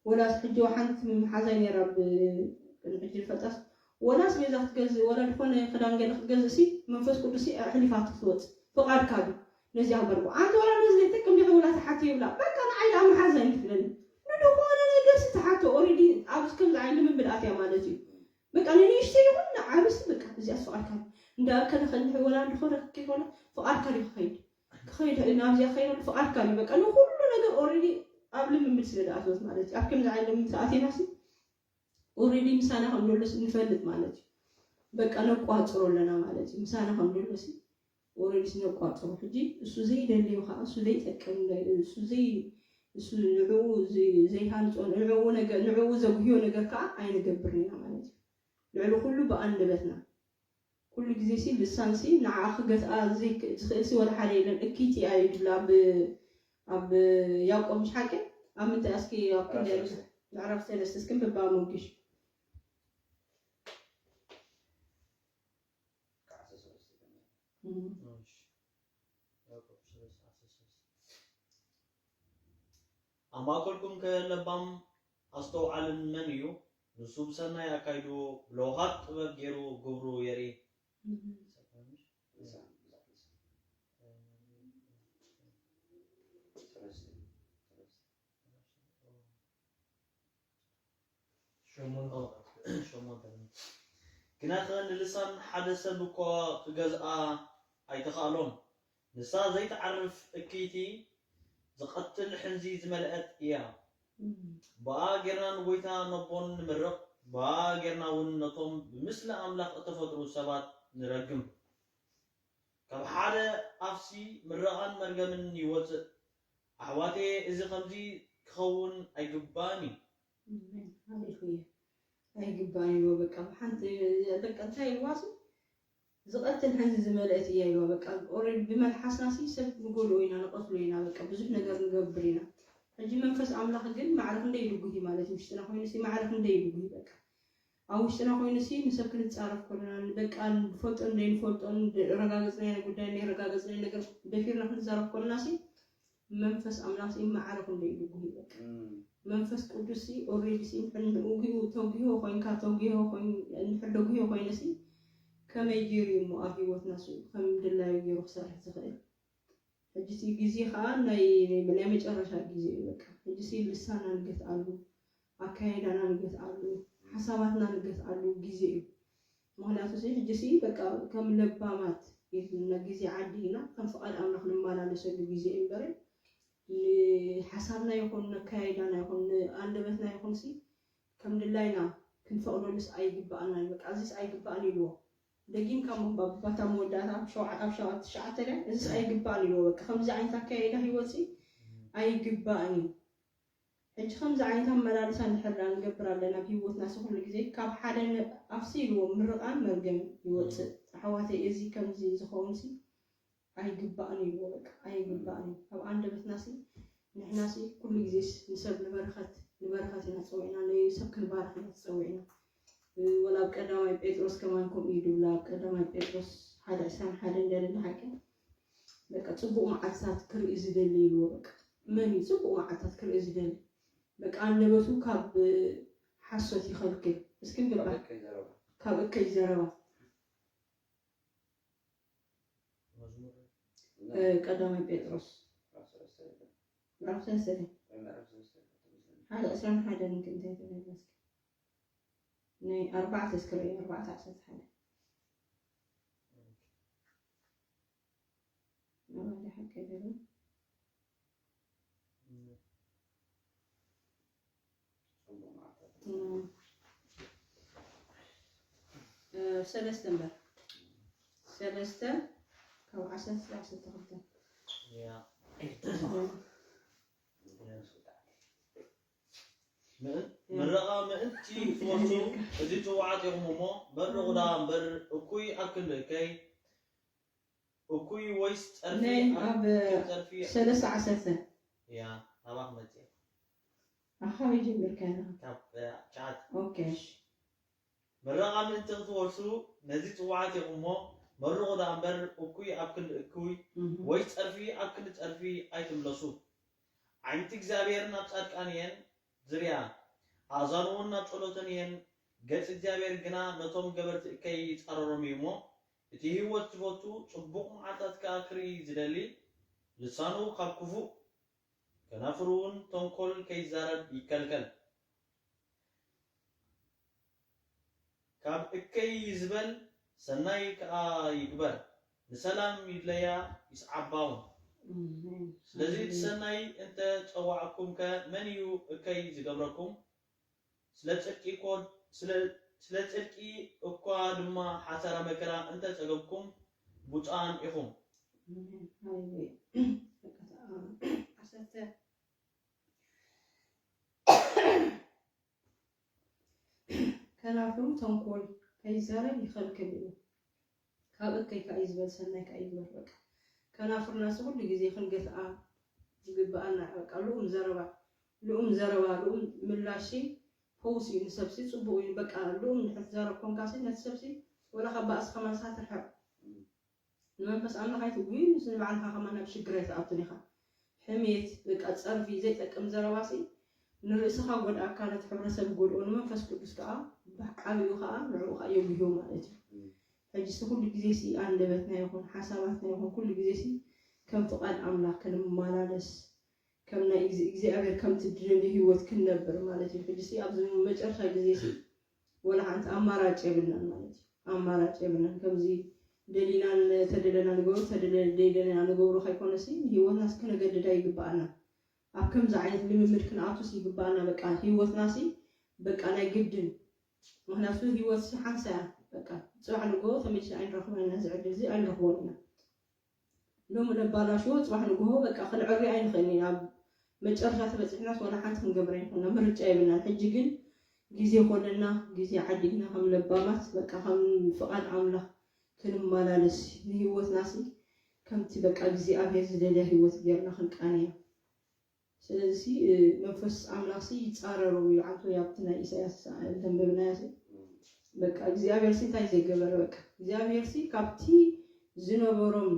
ወላስ ሕጂ ሓንቲ መሓዛይ ነይራ ብ ቅድሚ ሕጂ ፈጣስ ወላስ ቤዛ ክትገዝእ ወላ ዝኾነ ክዳን ገለ ክትገዝእ ሲ መንፈስ ቅዱስ ሲ ኣሕሊፋ ክትወፅእ ፍቓድካ ድዩ? ነዚኣ ግበርዎ ኣንቲ ወላ ነዚ ዘይጠቅም ዲኺ ወላ ትሓቲ ይብላ በቃ ንዓይ ደኣ መሓዛይ ትብለኒ ንዝኾነ ነገር ሲ ትሓቶ ኦልሬዲ ኣብዚ ከምዚ ዓይነት ልምምድ ኣትያ ማለት እዩ። በቃ ንንእሽተይ ይኹን ንዓብስ በቃ እዚኣ ፍቓድካ ድዩ? እንዳ ከለ ከልሕ ወላ እንድኾነ ክከይድ ወላ ፍቓድካ ድዩ ክኸይድ ክኸይድ ናብዚኣ ክኸይድ ፍቓድካ ድዩ? በቃ ንኹሉ ነገር ኦልሬዲ ኣብ ልምምድ ስለ ዝኣተወት ማለት እዩ። ኣብ ከምዚ ዓይነት ልምምድ ተኣቲና ሲ ኦልሬዲ ምሳና ከም ዘሎ ሲ ንፈልጥ ማለት እዩ። በቃ ነቋፅሮ ኣለና ማለት እዩ። ምሳና ከም ዘሎ ሲ ኦልሬዲ ሲ ነቋፅሮ። ሕጂ እሱ ዘይደልዮ ከዓ እሱ ዘይጠቅም እሱ ዘይ እሱ ንዕኡ ዘይ- ዘይሃንፆ ንዕኡ ነገር ንዕኡ ዘጉህዮ ነገር ከዓ ኣይንገብርን ኢና ማለት እዩ። ልዕሊ ኩሉ ብኣንደበትና ኩሉ ግዜ ሲ ልሳን ሲ ንዓኣ ክገትኣ ዘይክ- ዝኽእል ሲ ወላ ሓደ የለን። እክይቲ እያ እዩ ዝብላ ኣብ ኣብ ያዕቆብ ምሽ ሓቂ ኣብ ምንታይ እስኪ ኣብ ክንደይ ምዕራፍ ሰለስተ እስኪ ንብባ ሞጊሽ ኣብ ማእከልኩም ከ ለባም ኣስተውዓልን መን እዩ? ንሱ ብሰናይ ኣካይድኡ ብለውሃት ጥበብ ገይሩ ግብሩ የርኢ። ግናኸ ንልሳን ሓደ ሰብ እኳ ክገዝኣ ኣይተኻእሎን። ንሳ ዘይትዓርፍ እክይቲ፣ ዝቐትል ሕንዚ ዝመልአት እያ። ብኣ ጌርና ንጎይታ ነቦን ንምርቕ፣ ብኣ ጌርና እውን ነቶም ብምስሊ ኣምላኽ እተፈጥሩ ሰባት ንረግም። ካብ ሓደ ኣፍሲ ምረቓን መርገምን ይወጽእ። ኣሕዋተየ፣ እዚ ኸምዚ ክኸውን ኣይግባእን እዩ። ኣሜን። ኣሜን። ኣይግባእን እዩ። በቃ ሓንቲ በቃ እንታይ ኢልዋ ሲ ዝቐትል ሕንዚ ዝመልአት እያ ኢልዋ። በቃ ኦልሬዲ ብመልሓስና ሲ ሰብ ንጎድኦ ኢና ንቐትሎ ኢና በቃ ብዙሕ ነገር ንገብር ኢና። ሕጂ መንፈስ ኣምላኽ ግን ማዕረ ክንደይ ይድጉሂ ማለት እዩ። ውሽጥና ኮይኑ ሲ ማዕረ ክንደይ ይድጉሂ በቃ ኣብ ውሽጥና ኮይኑ ሲ ንሰብ ክንፃረፍ ከለና በቃ ንፈልጦን ዘይንፈልጦን ረጋገፅናዮ ጉዳይ ናይ ረጋገፅናዮ ነገር ደፊርና ክንዛረብ ከለና ሲ መንፈስ ኣምላኽ ሲ ማዕረ ክንደይ ይድጉሂ በቃ መንፈስ ቅዱስ ሲ ኦሬዲ ሲ ንሕን ንእጉኡ ተጉሆ ኮይንካ ተጉሆ ኮይን እንድሕር ደጉሆ ኮይነ ሲ ከመይ ገይሩ እዩ እሞ ኣብ ህይወትና ሲ ከም ድላዩ ገይሩ ክሰርሕ ዝኽእል? ሕጂ እቲ ግዜ ከዓ ናይ ናይ መጨረሻ ግዜ እዩ በቃ ሕጂ ሲ ልሳና ንገትኣሉ ኣካያይዳና ንገትኣሉ ሓሳባትና ንገትኣሉ ግዜ እዩ። ምክንያቱ ሲ ሕጂ ሲ በቃ ከም ለባማት ኢልና ግዜ ዓዲ ኢና ከም ፍቃድ ኣምላክ ንመላለሰሉ ግዜ እዩ እምበረ ንሓሳብና ይኹን ነካያይዳና ይኹን ንኣንደበትና ይኹን ሲ ከም ድላይና ክንፈቅደሉስ ኣይግባኣና እዩ በቃ እዚስ ኣይግባኣን ኢልዎ ደጊምካ ምንባብ ባታ መወዳእታ ኣብ ሸውዓ ኣብ ሸውዓተ ትሽዓተ ድያ እዚስ ኣይግባኣን ኢልዎ በቃ ከምዚ ዓይነት ኣካያይዳ ህይወት ሲ ኣይግባእን እዩ ሕጂ ከምዚ ዓይነት ኣመላልሳ እንድሕር ደኣ ንገብር ኣለና ኣብ ህይወትና ሲ ኩሉ ግዜ ካብ ሓደ ኣፍሲ ኢልዎ ምርቓን መርገም ይወፅእ ኣሕዋተይ እዚ ከምዚ ዝኸውን ሲ ኣይግባእን እዩ በቃ ኣይግባእን እዩ ካብ ኣንደበትና ሲ ንሕና ሲ ኩሉ ግዜ ንሰብ ንበረኸት ንበረኸት ኢና ተፀዊዕና ንሰብ ክንባርኽ ኢና ተፀዊዕና ወላ ኣብ ቀዳማይ ጴጥሮስ ከማን ከምኡ እዩ ድብላ ኣብ ቀዳማይ ጴጥሮስ ሓደ ዕስራን ሓደን ደለና ሓቂ በቃ ፅቡቅ መዓልትታት ክርኢ ዝደሊ ኢልዎ በቃ መን እዩ ፅቡቅ መዓልትታት ክርኢ ዝደሊ በቃ ኣንደበቱ ካብ ሓሶት ይኸልክል እስኪ ንብባ ካብ እከይ ዘረባ ቀዳማይ ጴጥሮስ ምዕራፍ ሰለስተ ሓደ ዕስራን ሓደን ክንታይ ተበለስ ናይ ኣርባዕተ እስክሪ ኣርባዕተ ዓሰርተ ሓደ ኣባዲ ሓቂ ገለ ሰለስተ እምበር ሰለስተ ካብ ዓሰርተ እስከ ዓሰርተ ክልተ ምረቓ ምእንቲ ትወስዱ እዚ ትውዓት ኢኹም እሞ በርቑ ደኣ እምበር እኩይ ኣብ ክንዲ እከይ እኩይ ወይስ ጸርፊ ናይ ኣብ ሰለስተ ዓሰርተ ያ ኣባኽ መጽእ ኣኻበይ ጀሚርካ ኢና ካብ ቻት ኦኬሽ ምረቓ ምእንቲ ክትወርሱ ነዚ ጽዋዓት ኢኹሞ። መርቑ ደኣ እምበር እኩይ ኣብ ክንዲ እኩይ ወይ ጸርፊ ኣብ ክንዲ ጸርፊ ኣይትምለሱ። ዓይንቲ እግዚኣብሔር ናብ ጻድቃን እየን ዝርያ፣ ኣእዛኑ እውን ናብ ጸሎተን እየን። ገጽ እግዚኣብሔር ግና ነቶም ገበርቲ እከይ ይጻረሮም እዩ እሞ፣ እቲ ህይወት ዝፈቱ ጽቡቕ መዓልታት ከኣ ክርኢ ዝደሊ፣ ልሳኑ ካብ ክፉእ ከናፍሩ እውን ተንኮል ከይዛረብ ይከልከል። ካብ እከይ ዝበል ሰናይ ከኣ ይግበር፣ ንሰላም ይድለያ ይስዓባ እውን። ስለዚ እቲ ሰናይ እንተ ጸዋዕኩምከ መን እዩ እከይ ዝገብረኩም? ስለ ጽድቂ ኮ ስለ ጽድቂ እኳ ድማ ሓሳረ መከራ እንተ ጸገብኩም ብፁዓን ኢኹም። ሃሌሉያ። በቃ ተኣ- ዓሰርተ ከናፍሩ ተንኮል ከይዛረብ ይኸልክል እዩ። ካብ እከይ ከኣ እዩ ዝበል ሰናይ ከኣ ይግበር። በቃ ከናፍርና ሲ ኩሉ ግዜ ክንገትኣ ዝግብኣና በቃ ልኡም ዘረባ ልኡም ዘረባ ልኡም ምላሽ ሲ ፈውስ እዩ ንሰብሲ ጽቡቕ እዩ። በቃ ልኡም ንድሕር ትዛረብ ኮንካ ሲ ነቲ ሰብሲ ወላ ካብ ባእሲ ከማን ሳትርሕቕ ንመንፈስ ኣምላኽ ኣይትጉሂ፣ ንሱ ንባዕልኻ ከማን ናብ ሽግር ኣይትኣቱን ኢኻ። ሕሜት፣ በቃ ጸርፊ፣ ዘይጠቅም ዘረባሲ ንርእስኻ ጎድኣካ፣ ነቲ ሕብረተሰብ ጎድኦ፣ ንመንፈስ ቅዱስ ከኣ ብዓቢኡ ከኣ ንዕኡ ከኣ የጉህዮ ማለት እዩ። ሕጂ ሲ ኩሉ ግዜ ሲ ኣንደበትና ይኹን ሓሳባትና ይኹን ኩሉ ግዜ ሲ ከም ፍቓድ ኣምላኽ ክንመላለስ ከም ናይ እግዚኣብሔር ከምቲ ድደሊ ህይወት ክንነብር ማለት እዩ። ሕጂ ሲ ኣብዚ መጨረሻ ግዜ ሲ ወላ ሓንቲ ኣማራጭ የብልናን ማለት እዩ። ኣማራጭ የብልናን። ከምዚ ደሊና ተደለና ንገብሩ ተደለና ንገብሩ ከይኮነሲ ንህይወትና ሲ ከነገድዳ ይግብኣና። ኣብ ከምዚ ዓይነት ልምምድ ክንኣቱስ ይግብኣና። በቃ ህይወትና ሲ በቃ ናይ ግድን ምክንያቱ ህይወት ሲ ሓንሳ እያ። በቃ ፅባሕ ንጎ ተመልስና ኣይንረክቦን ኢና፣ እዚ ዕድል እዚ ኣይንረክቦን ኢና። ሎሚ ነባላሽዎ ፅባሕ ንጎሆ በቃ ክንዕሪ ኣይንኽእልን ኢና። ኣብ መጨረሻ ተበፂሕናስ ዋላ ሓንቲ ክንገብር ኣይንኽእልና፣ ምርጫ የብልናን። ሕጂ ግን ግዜ ኮነና፣ ግዜ ዓዲግና ከም ለባማት በቃ ከም ፍቓድ ኣምላኽ ክንመላለስ ንህይወትና ሲ ከምቲ በቃ እግዚኣብሔር ዝደልያ ህይወት ጌርና ክንቃንያ። ስለዚ መንፈስ ኣምላኽ ሲ ይጻረሮም እዩ። ዓንቶ ኣብቲ ናይ ኢሳያስ ዘንበብናዮ ሲ በቃ እግዚኣብሔር ሲ እንታይ ዘይገበረ በቃ እግዚኣብሔር ሲ ካብቲ ዝነበሮም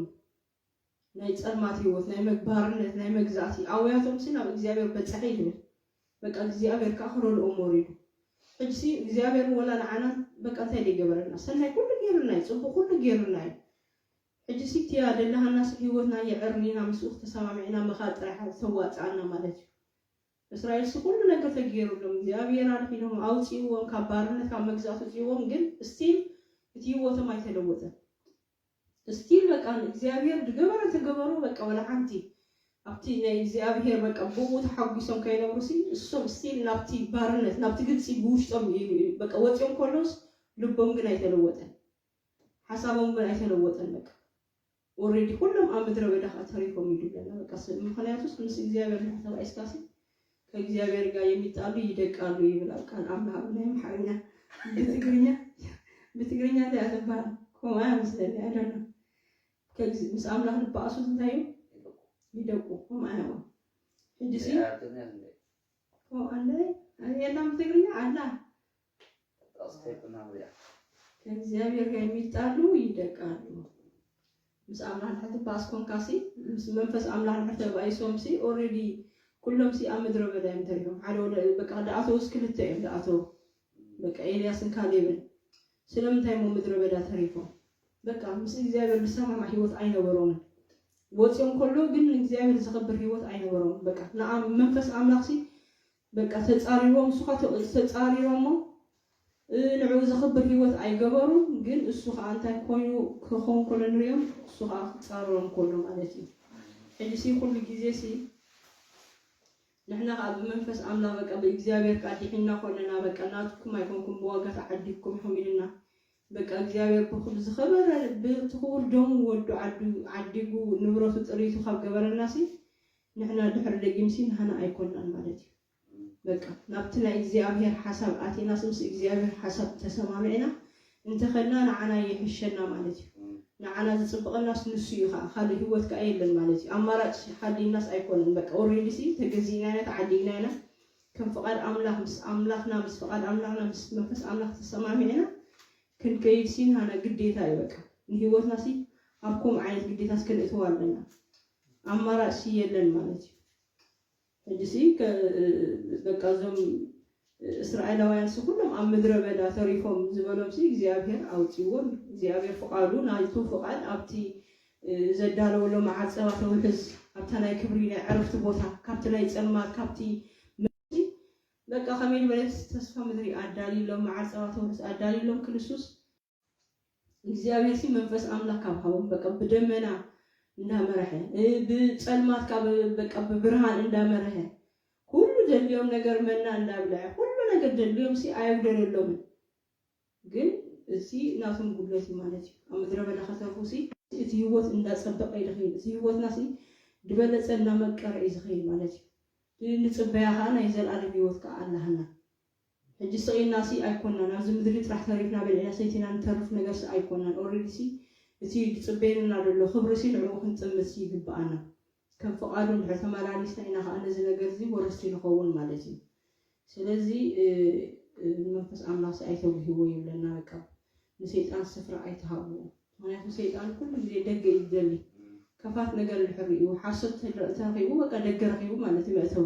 ናይ ጸልማት ህይወት ናይ መግባርነት ናይ መግዛእቲ ኣውያቶም ሲ ናብ እግዚኣብሔር በጸሐ ይብል። በቃ እግዚኣብሔር ከዓ ክረድኦም ወሪዱ። ሕጂ ሲ እግዚኣብሔር ወላ ንዓና በቃ እንታይ ዘይገበረልና ሰናይ ኩሉ ገይሩልና እዩ፣ ጽቡቅ ኩሉ ገይሩልና እዩ። ሕጂ ሲ እቲያ ደላሃናስ ህይወትና የዕርኒና ምስኡ ተሰማሚዕና ምኻድ ጥራሕ ዝተዋፅኣና ማለት እዩ። እስራኤል ሲ ኩሉ ነገር ተገይሩሎም እግዚኣብሔር ኣድሒኖም ኣውፅእዎም ካብ ባርነት ካብ መግዛእቲ ውፅእዎም፣ ግን ስቲል እቲ ህይወቶም ኣይተለወጠን። ስቲል በቃ እግዚኣብሔር ዝገበረ ተገበሩ በቃ ወላ ሓንቲ ኣብቲ ናይ እግዚኣብሔር በቃ ብኡ ተሓጒሶም ከይነብሩ ሲ እሶም ስቲል ናብቲ ባርነት ናብቲ ግብፂ ብውሽጦም በቃ ወፂኦም ከሎስ ልቦም ግን ኣይተለወጠን። ሓሳቦም ግን ኣይተለወጠን። በቃ ኦሬዲ ኩሎም ኣብ ምድረ በዳ ከዓ ተሪፎም እዩ ዝብለና። በቃ ምክንያቱስ ምስ እግዚኣብሔር ንሕተባኢስካሲ ከእግዚኣብሔር ጋር የሚጣሉ ይደቃሉ ይብል ኣብ ቃል ኣምላኽ ብናይ ኣምሓርኛ። ብትግርኛ ብትግርኛ እንታይ ኣትባል ከምኣ ምስለኒ ኣደሎ ምስ ኣምላኽ ንባኣሱት እንታይ እዩ ይደቁ ከምኣ እዮም። ሕጂ ሲ ኣለ የላም ብትግርኛ ኣላ እግዚኣብሔር ጋር የሚጣሉ ይደቃሉ። ምስ ኣምላኽ ንድሕር ትባኣስ ኮንካ ሲ ምስ መንፈስ ኣምላኽ ንድሕር ተባኢሶም ሲ ኦሬዲ ኩሎም ሲ ኣብ ምድረ በዳ እዮም ተሪፎም። ሓደ ወደ በቃ ደኣተውስ ክልተ እዮም ደኣተው በቃ ኤልያስን ካሌብን። ስለምንታይ ሞ ምድረ በዳ ተሪፎም? በቃ ምስ እግዚኣብሔር ዝሰማማ ህይወት ኣይነበሮምን። ወፂኦም ከሎ ግን ንእግዚኣብሔር ዘኽብር ህይወት ኣይነበሮምን። በቃ ንኣ መንፈስ ኣምላኽ ሲ በቃ ተጻሪሮም እሱ ኻ ተጻሪሮሞ ንዕኡ ዘኽብር ህይወት ኣይገበሩን። ግን እሱ ከዓ እንታይ ኮይኑ ክኸውን ከሎ ንሪኦም እሱ ከዓ ክጻረሮም ከሎ ማለት እዩ። ሕጂ ሲ ኩሉ ግዜ ሲ ንሕና ከዓ ብመንፈስ ኣምላኽ በቃ ብእግዚኣብሔር ከዓ ድሒንና ኮለና በቃ ናትኩም ኣይኮንኩም ብዋጋ ተዓዲግኩም ኢኹም ኢልና በቃ እግዚኣብሔር ብክሉ ዝኸበረ ብቲ ክቡር ደሙ ወዱ ዓዱ ዓዲጉ ንብረቱ ጥሪቱ ካብ ገበረና ሲ ንሕና ድሕሪ ደጊም ሲ ንሃና ኣይኮናን ማለት እዩ። በቃ ናብቲ ናይ እግዚኣብሔር ሓሳብ ኣቲና ሲ ምስ እግዚኣብሔር ሓሳብ ተሰማሚዕና እንተኸድና ንዓና ይሕሸና ማለት እዩ። ንዓና ዝጽብቐናስ ንሱ እዩ። ከዓ ካልእ ህይወት ከዓ የለን ማለት እዩ። ኣማራጭ ሓሊናስ ኣይኮነን። በቃ ኦሬዲ ሲ ተገዚእና ኢና፣ ተዓዲግና ኢና። ከም ፍቓድ ኣምላኽ፣ ምስ ኣምላኽና፣ ምስ ፍቓድ ኣምላኽና፣ ምስ መንፈስ ኣምላኽ ተሰማሚዕና ክንከይድ ሲ ንሃና ግዴታ እዩ። በቃ ንህይወትና ሲ ኣብ ከምኡ ዓይነት ግዴታስ ክንእትዋ ኣለና። ኣማራጭ ሲ የለን ማለት እዩ። ሕጂ ሲ ከ-፣ በቃ እዞም እስራኤላውያን ሲ ኩሎም ኣብ ምድረ በዳ ተሪፎም ዝበሎም ሲ እግዚኣብሔር ኣውፅዎም። እግዚኣብሔር ፍቓዱ ናይቱ ፍቓድ ኣብቲ ዘዳለወሎም ዓፀባ ተውሕዝ፣ ኣብታ ናይ ክብሪ ናይ ዕረፍቲ ቦታ፣ ካብቲ ናይ ፀልማት፣ ካብቲ በቃ ከመይ ዝበለ ተስፋ ምድሪ ኣዳልዩሎም፣ መዓር ጸባ ተውርስ ኣዳልዩሎም ክርስቶስ እግዚኣብሔር ሲ መንፈስ ኣምላኽ ካብ ሃቦም በቃ ብደመና እንዳመረሐ፣ እ፣ ብጸልማት ካብ በቃ ብብርሃን እንዳመረሐ፣ ኩሉ ደልዮም ነገር መና እንዳብልዐ፣ ኩሉ ነገር ደልዮም ሲ ኣየጉደለሎምን። ግን እዚ ናቶም ጉድለት እዩ ማለት እዩ። ኣብ ምድረ በዳ ከተርፉ ሲ እቲ ህይወት እንዳጸበቐ እዩ ዝኸይድ። እቲ ህይወትና ሲ ዝበለጸ እንዳመቀረ እዩ ዝኸይድ ማለት እዩ። ንጽበያ ኸዓ ናይ ዘለኣለም ህይወት ከኣ ኣለሃና። ሕጂ ስቕ ኢልና ሲ ኣይኮናን፣ ኣብዚ ምድሪ ጥራሕ ተሪፍና በሊዕና ሰቲና ንተርፍ ነገር ሲ ኣይኮናን። ኦረዲ ሲ እቲ ዝጽበየና ዘሎ ክብሪ ሲ ንዕኡ ክንጥምት ሲ ይግብኣና። ከም ፍቓዱ እንድሕር ተመላሊስና ኢና ኸዓ ነዚ ነገር እዚ ወረስቲ ንኸውን ማለት እዩ። ስለዚ፣ እ፣ እ፣ ንመንፈስ ኣምላኽ ሲ ኣይተጉህይዎ ይብለና። በቃ ንሰይጣን ስፍራ ኣይትሃብዎ። ምኽንያቱ ሰይጣን ኩሉ ግዜ ደገ እዩ ዝደሊ። ከፋት ነገር እንድሕር ርእዩ፣ ሓሶት እንተ-፣ እንተረኺቡ፣ በቃ ደገ ረኺቡ ማለት እዩ መእተዊ።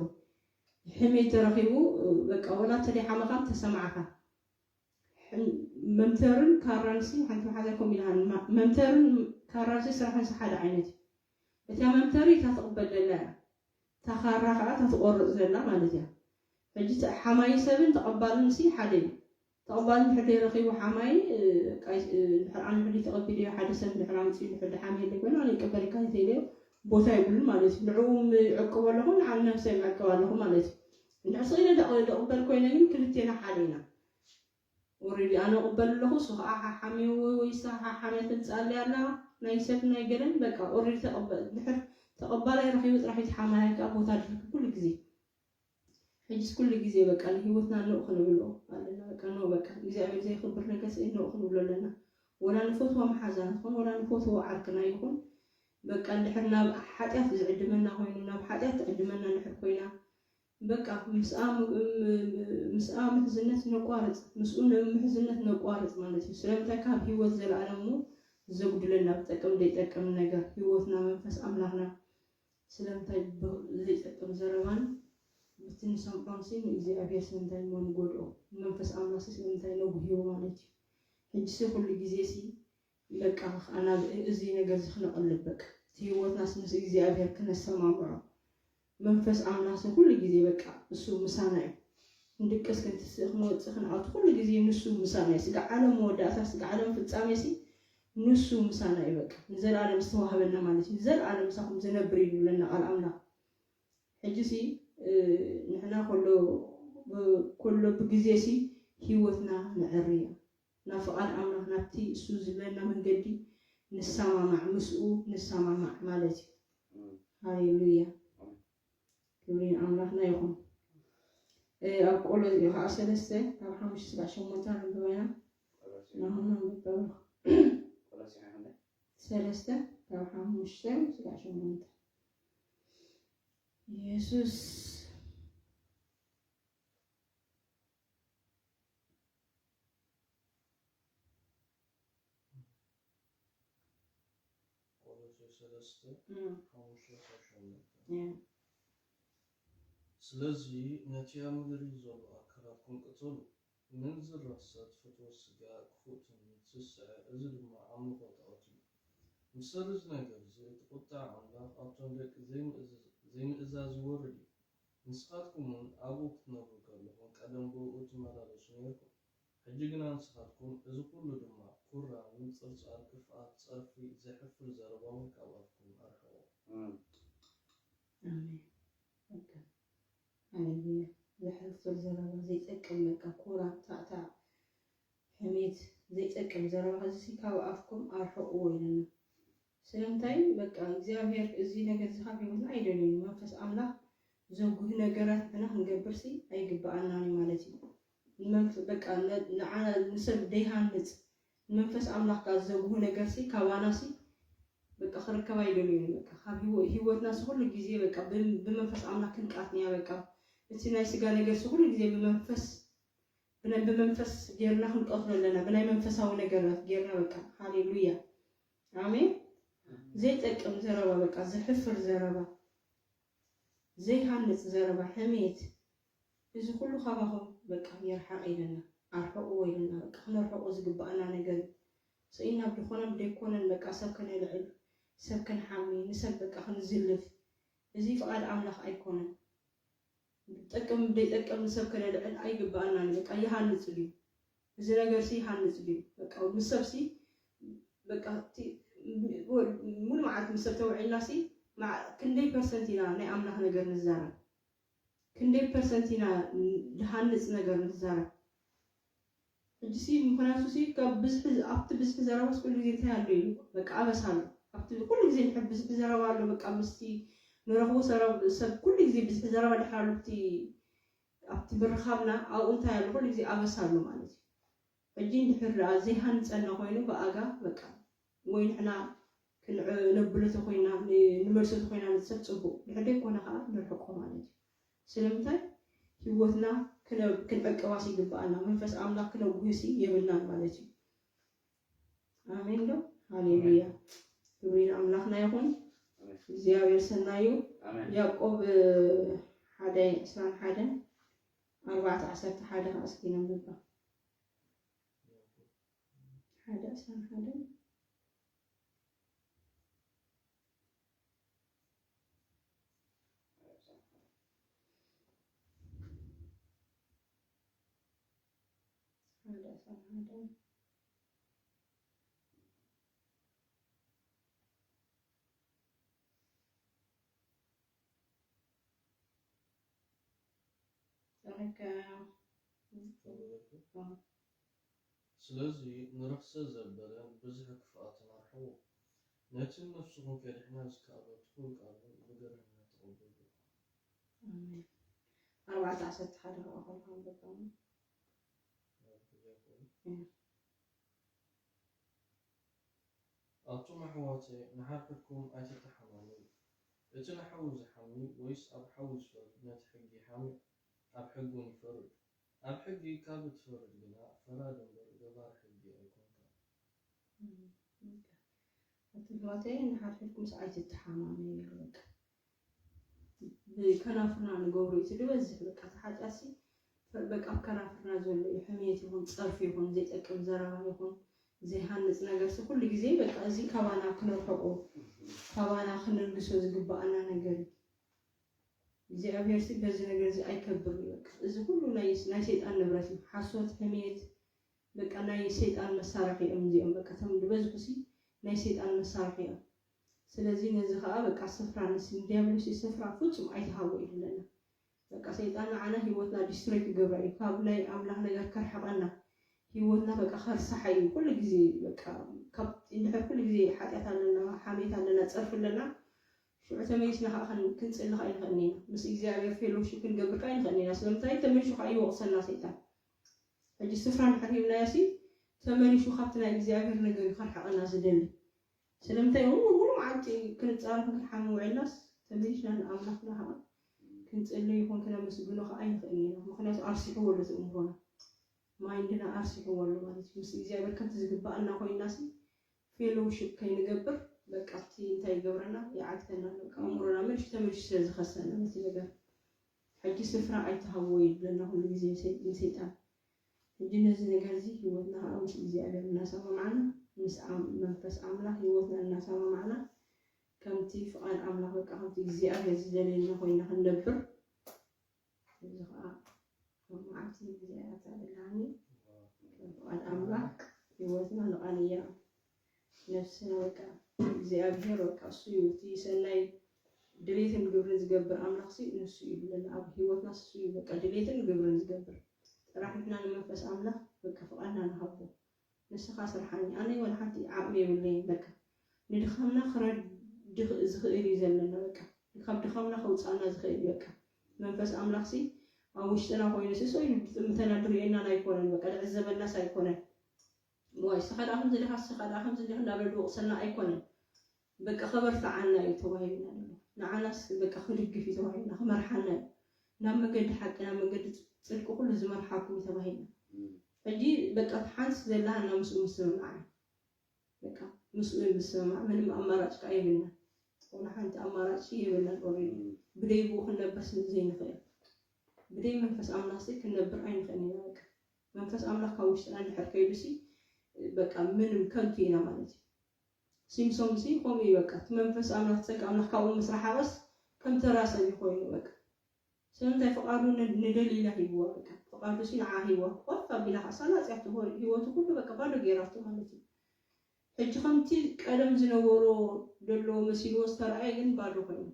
ሕሜት ተረኺቡ፣ በቃ ወላ እንተ ደይሓመኻ ተሰማዕኻ። ሕም-፣ መምተርን ካራን ሲ ሓንቲ መሓዛ ከምኡ ኢልሃኒ፣ ማ-፣ መምተርን ካራን ሲ ስራሐን ሲ ሓደ ዓይነት እዩ። እታ መምተሪ እታ ትቕበል ዘላ እያ። እታ ካራ ኸዓ እታ ትቖርጽ ዘላ ማለት እያ። ሕጂ እቲ ሓማዪ ሰብን ተቐባልን ሲ ሓደ እዩ። ተቐባሊ እንድሕር ደይረኺቡ ሓማዪ፣ እ፣ ቃይ-፣ እ፣ እንድሕር ኣነ ሕጂ ተቐቢለዮ ሓደ ሰብ እንድሕር ኣምጺኡ እንድሕር ደሓምየለይ ኮይኑ ኣነ ይቅበለካ እንተኢለዮ ቦታ የብሉን ማለት እዩ። ንዕኡ ይዕቅቦ ኣለኹ፣ ንዓን ነብሰይ ይዕቅብ ኣለኹ ማለት እዩ። እንድሕር ስቕ ኢለ ደቕ-፣ ደቕበል ኮይነ ግን ክልቴና ሓደ ኢና። ኦረዲ ኣነ እቕበል ኣለኹ፣ እሱ ኸዓ ሓሓምዮ ወይ፣ ወይ እሳ ሓሓምያ ተምጽኣለይ ኣላ፣ ናይ ሰብ ናይ ገለን በቃ ኦረዲ ተቐበል። እንድሕር ተቐባላይ ረኺቡ ጥራሕ እቲ ሓማያ ከኣ ቦታ ድርኪ ኩሉ ግዜ። ሕጅስ ኩሉ ግዜ በቃ ንህይወትና ንኡ ክንብሎ ኣለና። በቃ ንኡ በቃ እግዚኣብሔር ዘይኽብር ነገር ስኢን ንኡ ክንብሎ ኣለና። ወላ ንፈትዋ መሓዛና ትኾን፣ ወላ ንፈትዎ ዓርክና ይኹን፣ በቃ እንድሕር ናብ ሓጢኣት ዝዕድመና ኮይኑ፣ ናብ ሓጢኣት ትዕድመና እንድሕር ኮይና፣ በቃ ምስኣ ም-፣ ም-፣ ምስኣ ምሕዝነት ነቋርጽ፣ ምስኡ ን-፣ ምሕዝነት ነቋርጽ ማለት እዩ። ስለምንታይ ካብ ህይወት ዘለኣለሙ ዘጉድለና ብጠቅም ደይጠቅም ነገር ህይወትና መንፈስ ኣምላኽና ስለምንታይ ብ-፣ ዘይጠቅም ዘረባን ብቲ ንሰምዖን ሲ ንእግዚኣብሔር ስለምንታይ እሞ ንጎድኦ? ንመንፈስ ኣምላኽ ሲ ስለምንታይ ነጉህዮ ማለት እዩ? ሕጂ ሲ ኩሉ ግዜ ሲ በቃ ከኣ ናብ እዚ ነገር እዚ ክነቕልብ በቃ እቲ ህይወትና ሲ ምስ እግዚኣብሔር ክነሰማምዖ። መንፈስ ኣምላኽ ሲ ኩሉ ግዜ በቃ እሱ ምሳና እዩ። ክንድቅስ፣ ክንትስእ፣ ክንወጽእ፣ ክንኣቱ፣ ኩሉ ግዜ ንሱ ምሳና እዩ። ስጋ ዓለም መወዳእታ፣ ስጋ ዓለም ፍጻሜ ሲ ንሱ ምሳና እዩ። በቃ ንዘለኣለም ዝተዋህበና ማለት እዩ። ንዘለኣለም ምሳኹም ዝነብር እዩ ይብለና ቃል ኣምላኽ። ሕጂ ሲ፣ እ፣ ንሕና ከሎ፣ ብ-፣ ከሎ ብግዜ ሲ ህይወትና ነዕሪ እያ። ናብ ፍቓድ ኣምላኽ፣ ናብቲ እሱ ዝብለና መንገዲ ንሰማማዕ፣ ምስኡ ንሰማማዕ ማለት እዩ። እም። ሃሌሉያ። ኣሜን። ክብሪ ንኣምላኽና ይኹን። እ፣ ኣብ ቆሎሴ ኸዓ ሰለስተ ካብ ሓሙሽተ ስጋዕ ሸሞንተ ነንብብ ኢና። ቆሎሴ። ናሆም ነንብብ በሉ። ቆሎሴ ሓሙሽተ። ሰለስተ ካብ ሓሙሽተ ስጋዕ ሸሞንተ። የሱስ። ቆሎሴ ሰለስተ፣ እም። ሓሙሽተ ካብ ሸሞንተ። እም። ስለዚ ነቲ ኣብ ምድሪ ዘሎ ኣካላትኩም ቅተሉ፣ ምንዝርነት፣ ፍትወት ስጋ፣ ክፉእ ትምኒት፣ ስስዐ፣ እዚ ድማ ኣምልኾ ጣኦት እዩ። ምስ እዚ ነገር እዚ እቲ ቁጥዓ ኣምላኽ ኣብቶም ደቂ ዘይምእዝ-፣ ዘይምእዛዝ ይወርድ እዩ። ንስኻትኩም እውን ኣብኡ ክትነብሩ ከለኹም ቀደም ብእኡ ትመላለሱ ነይርኩም። ሕጂ ግና ንስኻትኩም እዚ ኩሉ ድማ፣ ኩራ፣ ምንጽርጻር፣ ክፍኣት፣ ጸርፊ፣ ዘሕፍር ዘረባ እውን ካብ ኣፍኩም ኣርሕቑ። እም። ኣሜን። በቃ። ሃሌሉያ። ዘሕፍር ዘረባ፣ ዘይጠቅም በቃ፣ ኩራ፣ ታዕታዕ፣ ሕሜት፣ ዘይጠቅም ዘረባ፣ እዚ ካብ ኣፍኩም ኣርሕቕዎ ኢለና። ስለምንታይ በቃ እግዚኣብሔር እዚ ነገር እዚ ካብ ህይወትና ኣይደልዮን እዩ። መንፈስ ኣምላኽ ዘጉሂ ነገራት ንሕና ክንገብርሲ ኣይግብኣናን እዩ ማለት እዩ። ንመንፍ-፣ በቃ ነ-፣ ንዓ-፣ ንሰብ ደይሃንጽ፣ መንፈስ ኣምላኽ ከኣ ዘጉህ ነገር ሲ ካባና ሲ በቃ ክርከብ ኣይደልዩን። በቃ ካብ ህይወ- ህይወትና ሲ ኩሉ ግዜ በቃ ብ- ብመንፈስ ኣምላኽ ክንቃትንያ በቃ እቲ ናይ ስጋ ነገር ሲ ኩሉ ግዜ ብመንፈስ ብናይ ብመንፈስ ጌርና ክንቀትሎ ኣለና። ብናይ መንፈሳዊ ነገራት ጌርና በቃ ሃሌሉያ ኣሜን። ዘይጠቅም ዘረባ በቃ ዘሕፍር ዘረባ ዘይሃንጽ ዘረባ ሕሜት እዚ ኩሉ ካባኹም በቃ የርሓቕ ኢለና ኣርሕቕዎ ኢለና በቃ ክነርሕቆ ዝግባኣና ነገር እዩ። ስኢና ብዝኾነን ብደይኮነን በቃ ሰብ ከነልዕል ሰብ ከንሓሚ ንሰብ በቃ ክንዝልፍ እዚ ፍቓድ ኣምላኽ ኣይኮነን። ጠቅም ደይጠቅም ንሰብ ከነልዕል ኣይግባኣናን በቃ ይሃንጽ ድዩ እዚ ነገር ሲ ይሃንጽ ድዩ በቃ ምስ ሰብ ሲ በቃ እቲ ሙሉ መዓልቲ ምስ ሰብ ተውዒልና ሲ መዓ- ክንደይ ፐርሰንት ኢና ናይ ኣምላኽ ነገር ንዛረብ ክንደይ ፐርሰንት ኢና ዝሃንጽ ነገር ንዛረብ ሕጂ ሲ ምኽንያቱ ሲ ካብ ብዝሒ ኣብቲ ብዝሒ ዘረባስ ኩሉ ግዜ እንታይ ኣሎ ኢሉ በቃ ኣበሳ ኣሎ ኣብቲ ኩሉ ግዜ ንሕብ ብዝሒ ዘረባ ኣሎ በቃ ምስቲ ንረኽቦ ሰረብ ሰብ ኩሉ ግዜ ብዝሒ ዘረባ ድሓር ኣብቲ ኣብቲ ምርኻብና ኣብኡ እንታይ ኣሎ ኩሉ ግዜ ኣበሳ ኣሎ ማለት እዩ ሕጂ እንድሕር ደኣ ዘይሃንጸና ኮይኑ ብኣጋ በቃ ወይ ንሕና ክንዕነብሎ ተኮይና ን- ንመልሶ ተኮይና ንሰብ ጽቡቅ ድሕር ደይኮነ ከዓ ንርሕቆ ማለት እዩ ስለምንታይ ህይወትና ክነ- ክንዕቅባስ ይግበኣና መንፈስ ኣምላኽ ክነጉህሲ የብልናን ማለት እዩ ኣሜን ዶ ሃሌሉያ ክብሪ ንኣምላኽና ይኹን እግዚኣብሔር ሰናዩ ኣሜን። ያዕቆብ ሓደ ዕስራን ሓደን ኣርባዕተ ዓሰርተ ሓደ ከዓ እስኪ ነንብባ ሓደ ዕስራን ሓደን ሓደ ዕስራን ሓደን ስለዚ ንርኽሰ ዘበለ ብዝሒ ክፍኣትን ኣርሕቑ፣ ነቲ ንነፍስኹም ኬድሕና ዝከኣሎ ትኹል ቃል እውን ብገርህነት ተቐበሉ። ኣርባዕተ ዓሰርተ ሓደ ከዓ ከንብብ ከለኹ ኣቱም ኣሕዋተይ፣ ንሓድሕድኩም ኣይትተሓማመዩ። እቲ ንሓዉ ዝሓሚ ወይስ ኣብ ሓዉ ዝፈርድ ነቲ ሕጊ ይሓሚ፣ ኣብ ሕጊ እውን ይፈርድ። ኣብ ሕጊ ካብ እትፈርድ ግና ፈራዲ እምበር ገባሪ ሕጊ ኣይኮንካን። ኣቱም ኣሕዋተይ፣ ንሓድሕድኩምስ ኣይትተሓማመዩ ይብል። በቃ ብከናፍርና ንገብሮ እዩ እቲ ዝበዝሕ በቃ እቲ ሓጢኣትሲ በቃ ኣብ ከናፍርና ዘሎ እዩ ሕሜት ይኹን ጸርፊ ይኹን ዘይጠቅም ዘረባ ይኹን ዘይሃንጽ ነገርሲ ኩሉ ግዜ በቃ እዚ ካባና ክነርሕቆ ካባና ክነልግሶ ዝግባኣና ነገር እዩ እግዚኣብሔር ሲ በዚ ነገር እዚ ኣይከብር እዩ በቃ እዚ ኩሉ ናይ ናይ ሰይጣን ንብረት እዩ ሓሶት ሕሜት በቃ ናይ ሰይጣን መሳርሒ እዮም እዚኦም በቃ እቶም ዝበዝሑ ሲ ናይ ሰይጣን መሳርሒ እዮም ስለዚ ነዚ ከዓ በቃ ስፍራ ንስ ንዲያብሎስ ስፍራ ፍጹም ኣይትሃቦ ኢሉ ኣለና በቃ ሰይጣን ንዓና ህይወትና ዲስትሮይ ክገብራ እዩ ካብ ናይ ኣምላኽ ነገር ከርሕቀና ህይወትና በቃ ከርሳሓ እዩ ኩሉ ግዜ በቃ ካብ እንድሕር ኩሉ ግዜ ሓጢኣት ኣለና ሓሜት ኣለና ፀርፊ ኣለና ሽዑ ተመሊስና ከዓ ክንፅሊ ከዓ ይንኽእል ኢና ምስ እግዚኣብሔር ፌሎሺፕ ክንገብር ከዓ ይንኽእል ኢና ስለምንታይ ተመሊሱ ከዓ ይወቅሰና ሰይጣን ሕጂ ስፍራ እንድሕር ሂብናዮ ሲ ተመሊሱ ካብቲ ናይ እግዚኣብሔር ነገር እዩ ከርሕቀና ዝደሊ ስለምንታይ እውን ሙሉ መዓልቲ ክንፃረፍ ክንሓሚ ውዒልናስ ተመሊስና ንኣምላኽና ከዓ ክንፅሊ ይኹን ክነመስግኖ ከዓ ይንኽእል ኢና ምክንያቱ ኣርሲሕዎ ኣሎ እቲ እምሮና ማይንድና ኣርሲሕዎ ኣሎ ማለት እዩ ምስ እግዚኣብሔር ከምቲ ዝግባኣና ኮይንና ሲ ፌሎውሽፕ ከይንገብር በቃ እቲ እንታይ ይገብረና ይዓግተና ኣሎ ኣእምሮና መልሹ ተመልሹ ስለ ዝኸሰና ነቲ ነገር ሕጂ ስፍራ ኣይትሃብዎ ይብለና ኩሉ ግዜ ንሰይጣን ሕጂ ነዚ ነገር እዚ ህይወትና ከዓ ምስ እግዚኣብሔር እናሰማማዕና ምስ መንፈስ ኣምላኽ ህይወትና እናሰማማዕና ከምቲ ፍቓድ ኣምላኽ በቃ ከምቲ እግዚኣብሔር ዝደልየና ኮይና ክንነብር እዚ ከዓ መዓልቲ እግዚኣብሔር ተደላኒ ፍቓድ ኣምላኽ ህይወትና ንቓል እያ ነፍስና በቃ እግዚኣብሔር በቃ እሱ እዩ እቲ ሰናይ ድሌትን ግብርን ዝገብር ኣምላኽ ሲ ንሱ እዩ ብለና ኣብ ህይወትና እሱ እዩ በቃ ድሌትን ግብርን ዝገብር ጥራሕ ንሕና ንመንፈስ ኣምላኽ በቃ ፍቓድና ንሃቦ ንስኻ ስርሓኒ ኣነ ወላ ሓንቲ ዓቕሚ የብለይን በቃ ንድኻምና ክረድእ ዝኽእል እዩ ዘለና በቃ ካብ ድኻምና ከውፃና ዝኽእል እዩ በቃ መንፈስ ኣምላኽ ሲ ኣብ ውሽጥና ኮይኑ ሲ ሰው እዩ ብጥምተና ድርእየናን ኣይኮነን በቃ ድዕዘበናስ ኣይኮነን ዋይ፣ እስኻ ደኣ ከምዚ ዲኻ፣ እስኻ ደኣ ከምዚ ዲኻ እንዳበለ ዝወቕሰና ኣይኮነን። በቃ ከበርትዓና እዩ ተባሂልና ዘሎ። ንዓናስ በቃ ክድግፍ እዩ ተባሂልና፣ ክመርሓና እዩ። ናብ መገዲ ሓቂ፣ ናብ መገዲ ጽድቂ ኩሉ ዝመርሓኩም እዩ ተባሂልና። ሕጂ በቃ ሓንቲ ዘላና ምስኡ ምስምማዕ እዩ። በቃ ምስኡ ምስምማዕ፣ ምንም ኣማራጭ ከኣ የብልና። ወላ ሓንቲ ኣማራጭ የብልና። ኦሬዲ ብደይ ብኡ ክንነብር ስለ ዘይንኽእል፣ ብደይ መንፈስ ኣምላኽ ሲ ክንነብር ኣይንኽእል ኢና። በቃ መንፈስ ኣምላኽ ካብ ውሽጥና እንድሕር ከይዱ ሲ በቃ ምንም ከንቱ ኢና ማለት እዩ። ሲምሶን ሲ ከምኡ እዩ። በቃ እቲ መንፈስ ኣምላኽ፣ ጸጋ ኣምላኽ ካብኡ ምስ ረሓቐስ ከም ተራ ሰብ እዩ ኮይኑ። በቃ ስለምንታይ ፍቓዱ ን- ንደሊላ ሂብዋ። በቃ ፍቓዱ ሲ ንዓ ሂብዋ። ቆፍ ኣቢላ ከኣ ሳላ ኣጽያቶ፣ ህይወቱ ኩሉ በቃ ባዶ ገይራቶ ማለት እዩ። ሕጂ ከምቲ ቀደም ዝነበሮ ደሎ መሲልዎ ዝተረኣየ ግን ባዶ ኮይኑ።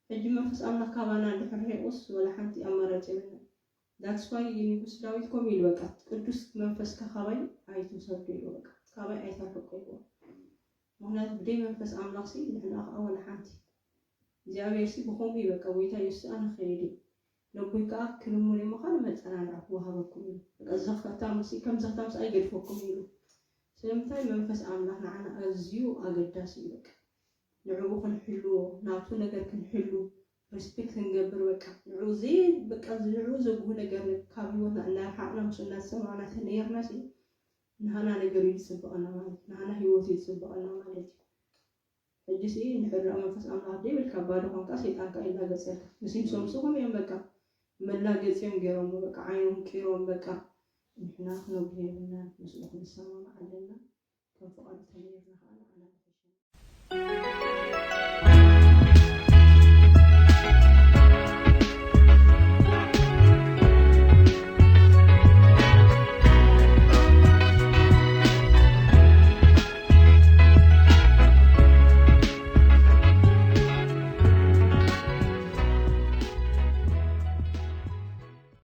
ሕጂ መንፈስ ኣምላኽ ካባና እንድሕር ርሒቑስ ወላ ሓንቲ ኣማራጭ የብልና። That's why ንጉስ ዳዊት ከምኡ ኢሉ በቃ ቅዱስ መንፈስካ ካባይ ኣይትውሰዶ ኢሉ፣ በቃ ካባይ ኣይተርሕቆ ኢልዎ። ምኽንያቱ ብደይ መንፈስ ኣምላኽ ሲ ንሕና ከኣ ወላ ሓንቲ እግዚኣብሔር ሲ ብኸምኡ እዩ። በቃ ጎይታ ኢየሱስ ኣነ ክኸይድ እየ፣ ነቦይ ከኣ ክልሙን እየ፣ ምዃኑ መጸናንዒ ክወሃበኩም እዩ። በቃ ዘኽታም ሲ ከም ዘኽታም ሲ ኣይገድፈኩም ኢሉ። ስለምንታይ መንፈስ ኣምላኽ ንዓና ኣዝዩ ኣገዳሲ እዩ። በቃ ንዕኡ ክንሕልዎ፣ ናቱ ነገር ክንሕሉ፣ ሪስፔክት ክንገብር፣ በቃ ንዕኡ ዘይ በቃ ንዕኡ ዘጉህ ነገር ካብ ህይወትና እናርሓቕና ምስኡ እናተሰማማዕና ተነይርና ሲ ንሃና ነገር እዩ ዝጽብቐና ማለት እዩ። ንሃና ህይወት እዩ ዝጽብቐና ማለት እዩ። ሕጂ ሲ እንድሕር ደኣ መንፈስ ኣምላኽ ደይብልካ ባዶ ኮንካ ሰይጣን ከኣ ይላገጸልካ። ንሲምሶን ሲ ከምኡ እዮም በቃ መላገጺኦም ገይሮሞ በቃ ዓይኖም ቂሮም በቃ ንሕና ክነጉህ የብልናን ምስኡ ክንሰማማዕ ኣለና። ከም ፍቓዱ ተነይርና ከኣ ንዓና ንሕሸና።